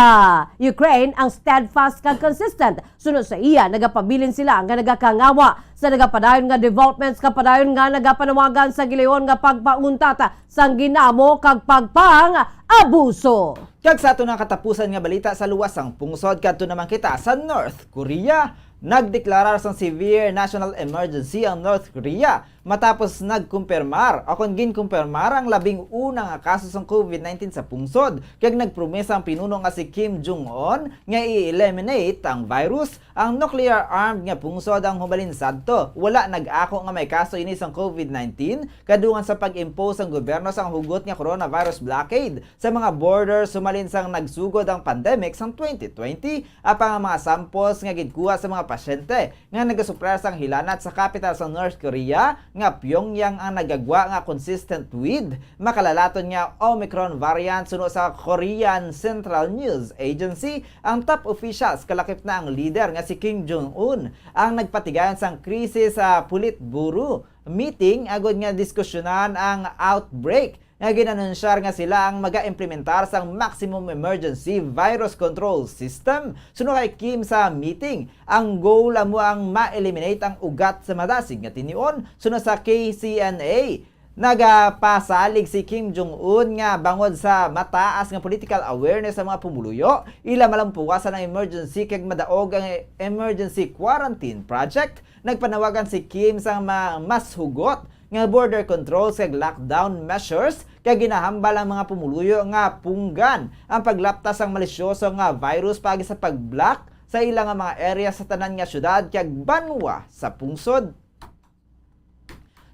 Ukraine ang steadfast kag consistent. Suno sa iya, Nagapabilin sila nga nagakangawa sa nagapadayon nga developments, kapadayon nga nagapanawagan sa gilayon nga pagpauntat sang ginamo kag pagpang-abuso. Kag sa ato nga katapusan nga balita sa luwas sang pungsod, kadto naman kita sa North Korea. Nagdeklarar sang severe national emergency ang North Korea matapos nagkumpirmar, o kon ginkumpirmar, ang labing una nga kaso sang covid nineteen sa pungsod, kag nagpromesa ang pinuno nga si Kim Jong-un nga i-eliminate ang virus. Ang nuclear-armed nga pungsod ang hubalin sadto. Wala nag-ako nga may kaso ini sang covid nineteen, kadungan sa pag-impose sang gobyerno sang hugot nga coronavirus blockade sa mga border, sumalin sang nagsugod ang pandemic sang twenty twenty, apang ang mga samples nga ginkuha sa mga pasyente nga nagasuprar sang hilanat sa kapital sang North Korea nga Pyongyang ang nagagwa nga consistent with makalalaton nga Omicron variant. Suno sa Korean Central News Agency, ang top officials, kalakip na ang leader nga si Kim Jong-un, ang nagpatigayon sang krisis sa Politburo meeting agod nga diskusyonan ang outbreak, nga gin-anunsyar nga sila ang maga-implementar sang maximum emergency virus control system. Suno kay Kim sa meeting, ang goal amo ang ma-eliminate ang ugat sa madasig nga tinion. Suno sa K C N A, nagapasalig si Kim Jong-un nga bangod sa mataas nga political awareness sa mga pumuluyo, ila malampuwasan ang emergency kag madaog ang emergency quarantine project. Nagpanawagan si Kim sang ma-, mas hugot nga border controls kag lockdown measures, kag ginahambal ang mga pumuluyo nga punggan ang paglaptas sang malisyoso nga virus paagi sa pag-block sa ila nga mga area sa tanan nga syudad kag banwa sa pungsod.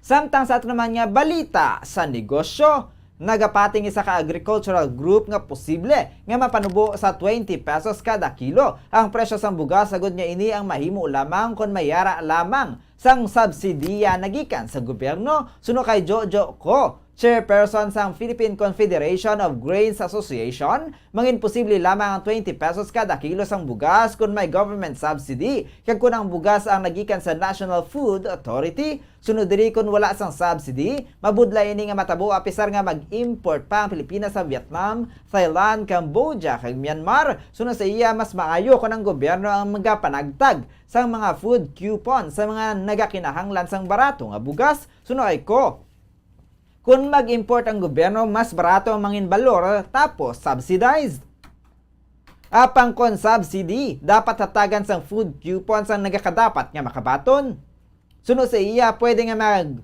Samtang sa ato naman nga balita sa negosyo, nagapati ang isa ka agricultural group nga posible nga mapanubo sa twenty pesos kada kilo ang presyo sang bugas, agud nga ini ang mahimo lamang kon may yara lamang sang subsidiya nagikan sa gobyerno. Suno kay Jojo Co, chairperson sang Philippine Confederation of Grains Association, mangin posible lamang ang twenty pesos kada kilo sang bugas kon may government subsidy, kag kon ang bugas ang nagikan sa National Food Authority. Sunod diri, kon wala sang subsidy, mabudlay ini nga matabo apisar nga mag-import pa ang Pilipinas sa Vietnam, Thailand, Cambodia, kag Myanmar. Suno sa iya, mas maayo kon ang gobyerno ang magapanagtag sang mga food coupon sa mga nagakinahanglan sang barato nga bugas. Suno kay Co, kon mag-import ang gobyerno, mas barato ang mangin balor, tapos subsidized. Apang kon subsidy, dapat hatagan sang food coupon sang nagakadapat nga makabaton. Suno sa iya, pwede nga mag-,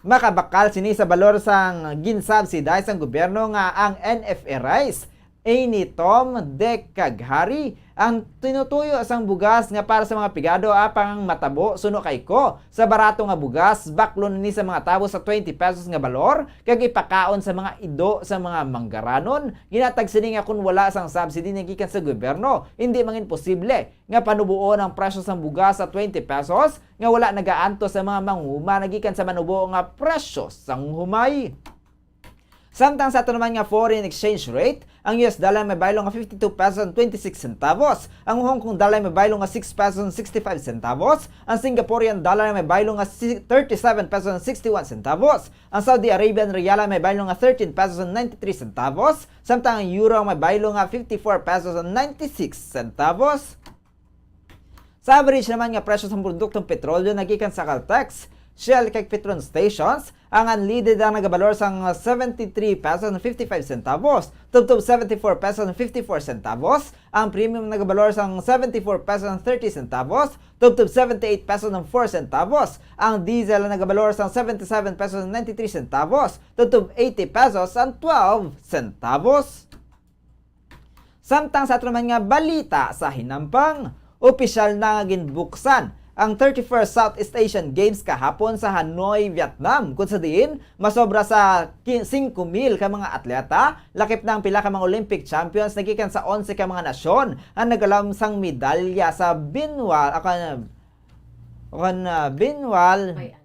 makabakal sini sa balor sang gin-subsidize sang gobyerno nga ang N F A rice. Ini Tom, Dek, kag Hari, ang tinutuyo sang bugas nga para sa mga pigado, apang ang matabo, suno kay Co, sa barato nga bugas, baklon ini sa mga tawo sa twenty pesos nga balor, kag ipakaon sa mga ido sa mga manggaranon. Ginatag sini nga kon wala sang subsidy nga gikan sa gobyerno, hindi mangin posible nga panuboon ang presyo sang bugas sa twenty pesos nga wala nagaantos sa mga manguma nagikan sa manubo nga presyo sang humay. Samtang sa ato naman nga foreign exchange rate, ang U S dollar may baylo nga fifty-two pesos and twenty-six centavos, ang Hong Kong dollar may baylo nga six pesos and sixty-five centavos, ang Singaporean dollar may baylo nga si-, thirty-seven pesos and sixty-one centavos, ang Saudi Arabian riyal may baylo nga thirteen pesos and ninety-three centavos, samtang ang euro may baylo nga fifty-four pesos and ninety-six centavos. Sa average naman nga presyo sang produktong petrolyo nagikan sa Caltex, Shell kag Petron stations, ang unleaded ang nagabalor sang seventy-three pesos and fifty-five centavos, tubtob seventy-four pesos and fifty-four centavos, ang premium nagabalor sang seventy-four pesos and thirty centavos, tubtob seventy-eight pesos and four centavos, ang diesel ang nagabalor sang seventy-seven pesos and ninety-three centavos, tubtob eighty pesos and twelve centavos. Samtang sa ato naman nga balita sa hinampang, opisyal na nga ginbuksan ang thirty-first Southeast Asian Games kahapon sa Hanoi, Vietnam, kung sa diin masobra sa ki-, singko mil ka mga atleta, lakip na ang pila ka mga Olympic champions nagikan sa onse ka mga nasyon ang nagalamsang medalya sa binwal, o kon, o kon, ah, binwal May ano?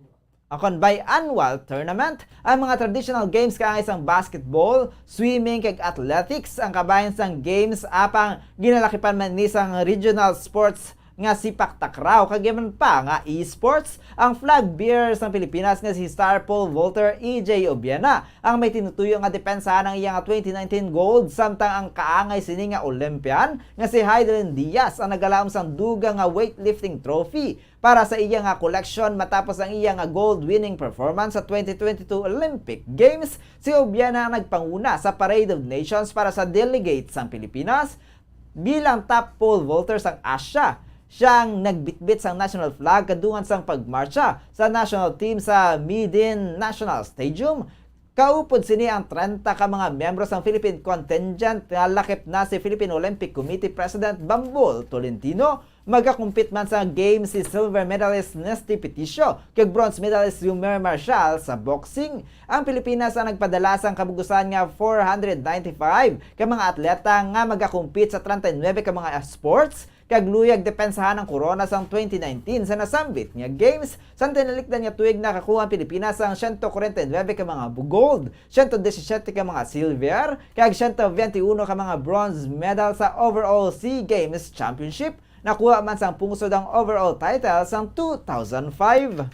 Akon biannual tournament, ang mga traditional games kaangay sang basketball, swimming, kag athletics ang kabahin sang games, apang ginalakipan man ni sang regional sports nga sipak takraw kag iban pa nga esports. Ang flag bearer sang Pilipinas nga si star pole vaulter E J Obiena ang may tinutuyo nga depensahan ang iya nga twenty nineteen gold, samtang ang kaangay sini nga Olympian nga si Heidelin Diaz ang nagalaom sang dugang nga weightlifting trophy para sa iya nga koleksyon matapos ang iya nga gold-winning performance sa twenty twenty-two Olympic Games. Si Obiena ang nagpanguna sa Parade of Nations para sa delegate sang Pilipinas bilang top pole vaulter sang Asia. Siya ang nagbitbit sang national flag kadungan sang pagmarcha sa national team sa Midin National Stadium. Kaupod sini ang trenta ka mga miyembro sang Philippine contingent nga lakip na si Philippine Olympic Committee President Bambol Tolentino. Magakumpit man sa games si silver medalist Nesty Peticio kag bronze medalist Yumer Marshall sa boxing. Ang Pilipinas ang nagpadala sang kabug-usan nga four hundred ninety-five ka mga atleta nga magakumpit sa treinta y nuebe ka mga sports kag luyag depensahan ang korona sang twenty nineteen sa nasambit nga games. Sang tinalikdan nga tuig, nakakuha ang Pilipinas sang siyento kwarenta y nuebe ka mga gold, siyento disisiyete ka mga silver, kag siyento bente uno ka mga bronze medal sa overall SEA Games Championship. Nakuha man sang pungsod ang overall title sang two thousand five.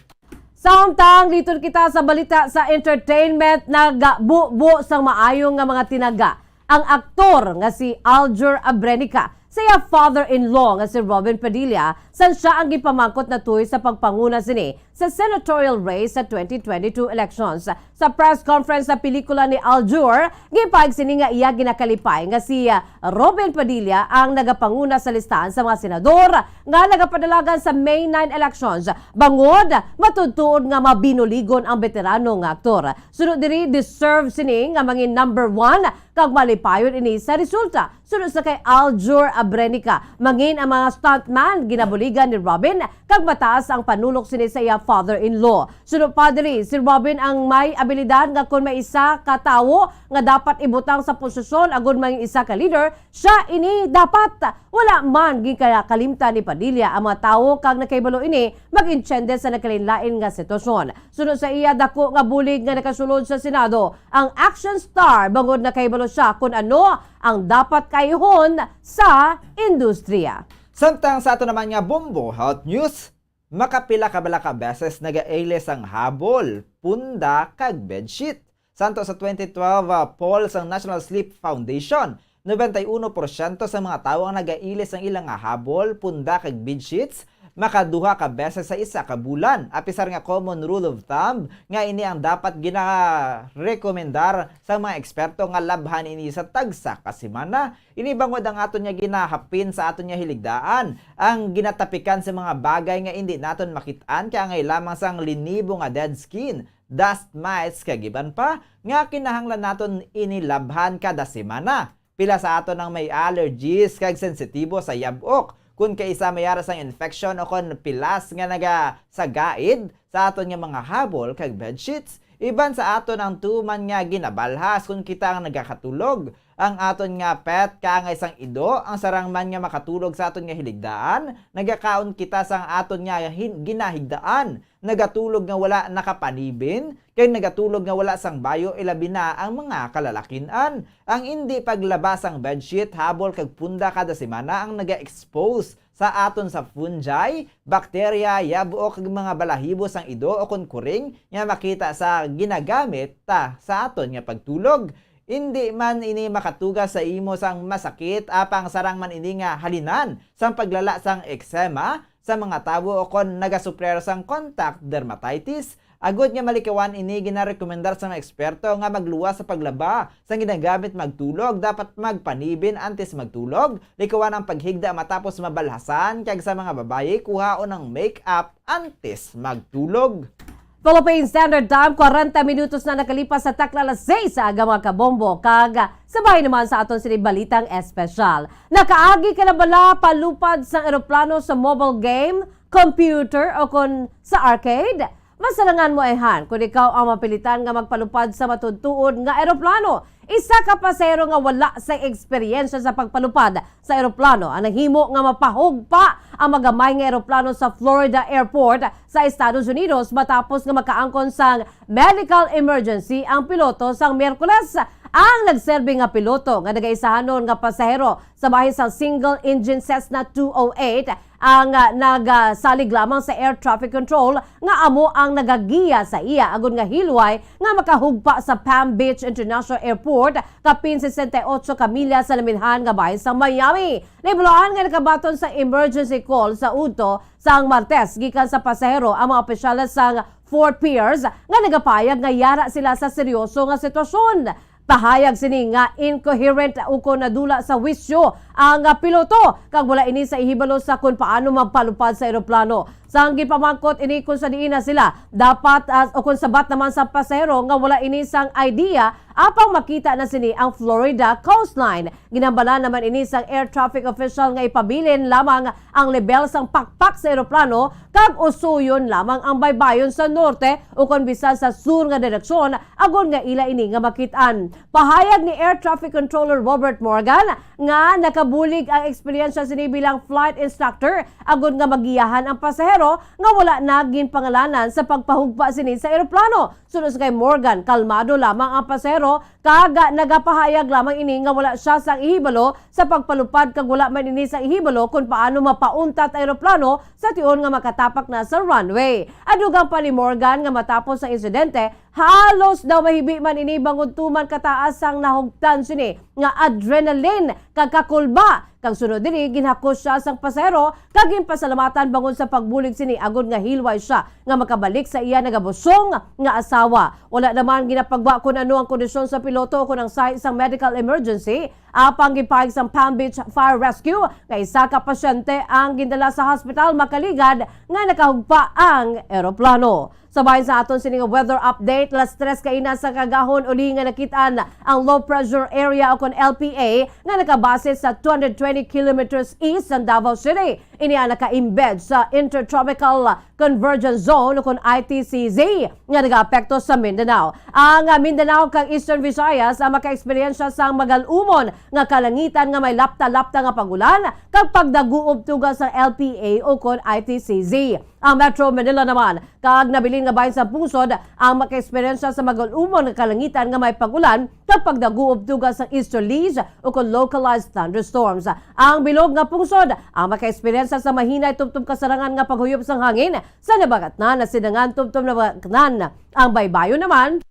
Samtang liton kita sa balita sa entertainment, nagabubo sang maayo nga mga tinaga ang aktor nga si Aljur Abrenica sa iya father-in-law nga si Robin Padilla, sang siya ang gipamangkot na tuyo sa pagpanguna sini sa senatorial race sa twenty twenty-two elections. Sa press conference sa pelikula ni Aljur, gipahayag sini nga iya ginakalipay nga si, ah, Robin Padilla ang nagapanguna sa listahan sa mga senador nga nagapadalagan sa May nine elections, bangod matuod-tuod nga mabinuligon ang beterano nga aktor. Suno diri, deserve sini nga mangin number one kag malipayon ini sa resulta. Suno sa kay Aljur Abrenica, mangin ang mga stuntman ginabuligan ni Robin kag mataas ang panulok sini sa iya father-in-law. Suno pa diri, si Robin ang may abilidad nga kon may isa ka tawo nga dapat ibutang sa posisyon agud mangin isa ka leader, siya ini dapat. Wala man ginkalimtan ni Padilla ang mga tawo kag nakahibalo ini mag-intsende sa nagkalainlain nga sitwasyon. Suno sa iya, dako nga bulig nga nakasulod sa Senado ang action star bangod nakahibalo siya kon ano ang dapat kaayuhon sa industriya. Samtang sa ato naman nga Bombo Health News, makapila ka bala ka beses nagailis ang habol, punda, kag bedsheet. Santo sa twenty twelve, ah, poll sang National Sleep Foundation, nobenta y uno porsyento sa mga tawo ang nagailis sang ila nga habol, punda, kag bedsheets makaduha ka beses sa isa ka bulan. Apisar nga common rule of thumb nga ini ang dapat ginarekomendar sa mga eksperto nga labhan ini sa tagsa ka semana. Ini bangod ang aton nga ginahapin sa aton nga hiligdaan, ang ginatapikan sa mga bagay nga indi naton makit-an, kay angay lamang sang linibo nga dead skin, dust mites, kag iban pa, nga kinahanglan naton ini labhan kada semana. Pila sa aton ang may allergies kag sensitibo sa yab-ok. Kon kaisa may ara sang infection o kon pilas nga nagasagaid sa aton nga mga habol kag bedsheets, iban sa aton ang tuman nga ginabalhas kon kita ang nagakatulog. Ang aton nga pet kaangay sang ido, ang sarang man nga makatulog sa aton nga hiligdaan, nagakaon kita sang aton nga hin-, ginahigdaan, nagatulog nga wala nakapanibin, kag nagatulog nga wala sang bayo, ilabi na ang mga kalalakin-an. Ang indi paglaba sang bedsheet, habol, kag punda kada semana ang naga-expose sa aton sa fungi, bakterya, yab-ok, kag mga balahibo sang ido o kon kuring nga makita sa ginagamit ta sa aton nga pagtulog. Indi man ini makatuga sa imo sang masakit, apang sarang man ini nga halinan sang paglala sang eczema sa mga tawo o kon nagasuprer sang contact dermatitis. Agod nga malikawan ini, ginarekomendar sa mga eksperto nga magluwas sa paglaba sang ginagamit magtulog. Dapat magpanibin antes magtulog. Likawan ang paghigda matapos mabalhasan, kag sa mga babayi, kuhaon ang make-up antes magtulog. Philippine Standard Time, kwarenta minutos na nakalipas sa takna alas seis sa aga, mga kabombo, kag sabay naman sa aton sini balitang espesyal. Nakaagi ka na bala palupad sang eroplano sa mobile game, computer, o kon sa arcade? Masarangan mo ayhan kon ikaw ang mapilitan nga magpalupad sa matuod-tuod nga eroplano. Isa ka pasahero nga wala sa eksperyensya sa pagpalupad sa eroplano ang nahimo nga mapahugpa ang magamay nga eroplano sa Florida Airport sa Estados Unidos matapos nga makaangkon sang medical emergency ang piloto sang Miyerkules. Ang nagserbi nga piloto nga nagaisahanon nga pasahero sa bahin sang single engine Cessna two oh eight ang, ah, nagasalig lamang sa air traffic control nga amo ang nagagiya sa iya agud nga hilway nga makahugpa sa Palm Beach International Airport, kapin sesenta y ocho ka milya sa laminhan nga bahin sa Miami. Nahibaluan nga nakabaton sa emergency call sa udto sang Martes gikan sa pasahero ang mga opisyales sang Fort Pierce nga nagapahayag nga yara sila sa seryoso nga sitwasyon. Pahayag sini nga incoherent ukon nadula sa wisyo ang, ah, piloto, kag wala ini sa ihibalo sa kon paano magpalupad sa eroplano. Sang gipamangkot ini kung sa diin na sila dapat, ah, o kung sabat naman sa pasahero nga wala ini sang idea, apang makita na sini ang Florida coastline. Ginhambalan naman ini sang air traffic official nga ipabilin lamang ang lebel sang pakpak sa eroplano kag usuyon lamang ang baybayon sa norte ukon bisan sa sur nga direksyon, agod nga ila ini nga makit-an. Pahayag ni Air Traffic Controller Robert Morgan nga nakabulig ang eksperyensya sini bilang flight instructor, agod nga magiyahan ang pasahero nga wala na ginpangalanan sa pagpahugpa sini sa eroplano. Suno sa kay Morgan, kalmado lamang ang pasahero kag nagapahayag lamang ini nga wala sia sang ihibalo sa pagpalupad kag wala man ini sang ihibalo kon paano mapauntat ang eroplano sa tion nga makatapak na sa runway. Adugang pa ni Morgan nga matapos ang insidente, halos daw mahibi man ini bangod tuman kataas ang nahugtan sini nga adrenaline kag kakulba, kag sunod diri ginhakos sia sang pasahero kag ginpasalamatan bangod sa pagbulig sini agod nga hilway sia nga makabalik sa iya nagabusong nga asawa. Wala naman ginapagwa kon ano ang kondisyon sa piloto kon ang site sang medical emergency, apang gipahayag sang Palm Beach Fire Rescue nga isa ka pasyente ang gindala sa hospital makaligad nga nakahugpa ang eroplano. Sa bahin sa aton sini nga weather update, las tres kaina sa kagahon uli nga nakit-an ang low pressure area o kon L P A nga nakabase sa two hundred twenty kilometers east sa Davao City. Ini ang naka-embed sa Intertropical Convergence Zone o kon I T C Z nga nagaapekto sa Mindanao. Ang, ah, Mindanao kag Eastern Visayas ang makaeksperyensya sang magal-umon nga kalangitan nga may lapta-lapta nga pag-ulan kag pagdaguob tuga sang L P A o kon I T C Z. Ang Metro Manila naman kag nabilin nga bahin sa pungsod ang makaeksperyensya sa magal-umon nga kalangitan nga may pag-ulan kag pagdaguob tuga sang istorlies o kon localized thunderstorms. Ang bilog nga pungsod ang makaeksperyensya sa mahinay tubtob kasarangan nga paghuyop sang hangin sa nabagatnan nga sidangan tubtob nabagatnan. Ang baybayon naman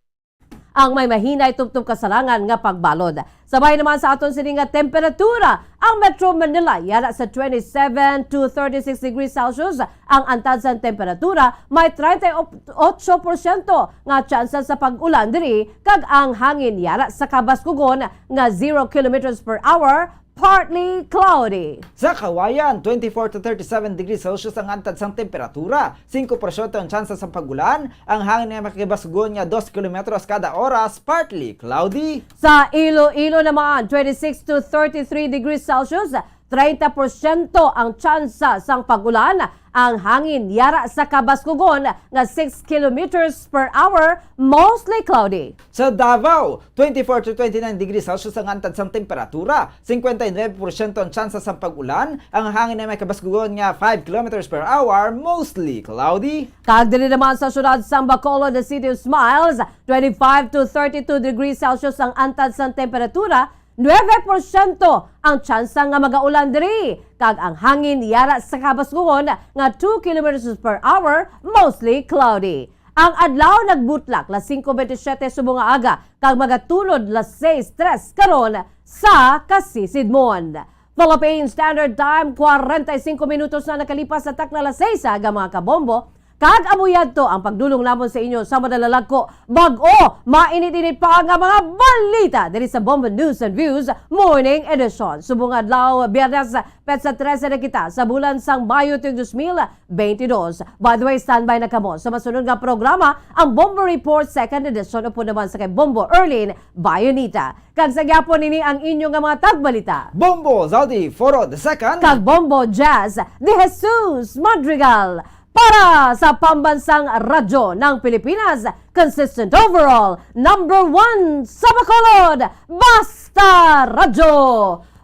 ang may mahinay tubtob kasarangan nga pagbalod. Sa bahin naman sa aton sini nga temperatura, ang Metro Manila yara sa twenty-seven to thirty-six degrees Celsius. Ang antad sang temperatura may treinta y ocho porsyento nga tsansa sa pag-ulan diri, kag ang hangin yara sa kabaskugon nga zero kilometers per hour, partly cloudy. Sa Cauayan, twenty-four to thirty-seven degrees Celsius ang antad sang temperatura, singko porsyento ang tsansa sang pag-ulan, ang hangin nga makibasgon nga dos kilometros kada oras, partly cloudy. Sa Iloilo naman, twenty-six to thirty-three degrees Celsius, treinta porsyento ang tsansa sang pag-ulan, ang hangin yara sa kabaskugon nga six kilometers per hour, mostly cloudy. Sa Davao, twenty-four to twenty-nine degrees Celsius ang antad sang temperatura, singkwenta y nuebe porsyento ang tsansa sang pag-ulan, ang hangin ay may kabaskugon nga five kilometers per hour, mostly cloudy. Kag diri naman sa siyudad sang Bacolod, the City of Smiles, twenty-five to thirty-two degrees Celsius ang antad sang temperatura, nuebe porsyento ang tsansa nga magaulan diri, kag ang hangin yara sa kabaskugon nga two kilometers per hour, mostly cloudy. Ang adlaw nagbutlak las singko bentisiete subong nga aga, kag magatulod las seis tres karon sa kasisidmon. Philippine Standard Time, kwarenta y singko minutos na nakalipas sa takna las seis aga, mga kabombo. Kag amo yadto ang pagdulong namon sa inyo sa madalalagko, bag-o, mainit-init pa nga mga balita diri sa Bombo News and Views Morning Edition. Subong adlaw, Biyernes, petsa trese na kita sa bulan sang Mayo tuig dos mil beintidos. By the way, standby na kamo sa masunod nga programa, ang Bombo Report Second Edition, upod naman sa kay Bombo Erlin Bayonita. Kag sa gyapon ini ang inyo nga mga tagbalita, Bombo Zaldi Foro the Second. Kag Bombo Jazz de Jesus Madrigal. Para sa Pambansang Radyo ng Pilipinas, consistent overall, number one sa Bacolod, Basta Radyo,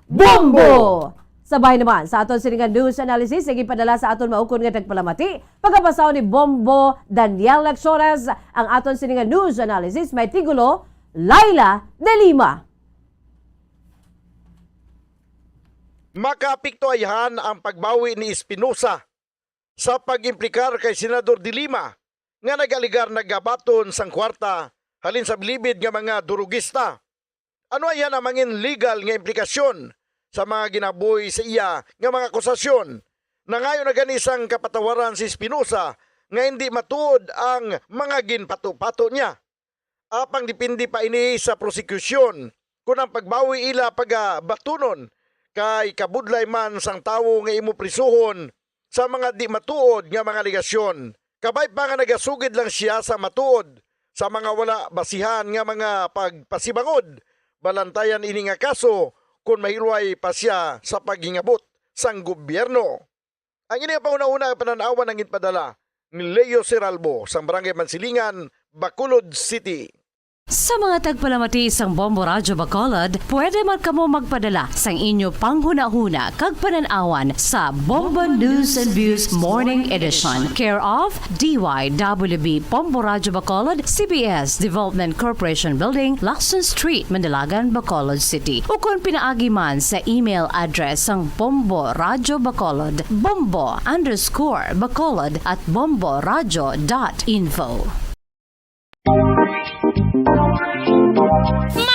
Bombo! Sa bahin naman sa aton sini nga news analysis, sige padala sa aton maukon nga tagpalamati, pagkabasahon ni Bombo Daniel Lecciones. Ang aton sini nga news analysis may titulo, Laila de Lima. Makaapekto ayhan ang pagbawi ni Espinosa sa pag-implikar kay Senador de Lima nga nag-alegar nagabaton sang kwarta halin sa bilibid nga mga durugista. Ano ayhan ang mangin legal nga implikasyon sa mga ginabuhi sa iya nga mga akusasyon? Nangayo na gani sang kapatawaran si Espinosa nga hindi matuod ang mga ginpato-pato niya. Apang depende pa ini sa prosekusyon kon ang pagbawi ila pagabatunon kay kabudlay man sang tawo nga imo prisuhon sa mga di matuod nga mga alegasyon. Kabay pa nga nagasugid lang sia sa matuod sa mga wala basihan nga mga pagpasibangod. Balantayan ini nga kaso kon mahilway pa sia sa paghingabot sang gobyerno. Ang ini nga panghunahuna nga panan-awan ang ginpadala ni Leo Seralbo sang Barangay Mansilingan, Bacolod City. Sa mga tagpalamati sang Bombo Radyo Bacolod, pwede man kamo magpadala sang inyo panghunahuna kag panan-awan sa Bombo News and Views Morning Edition, care of D Y W B Bombo Radyo Bacolod, C B S Development Corporation Building, Lacson Street, Mandalagan, Bacolod City, ukon pinaagi man sa email address sang Bombo Radyo Bacolod, bombo underscore bacolod at bomboradyo dot info.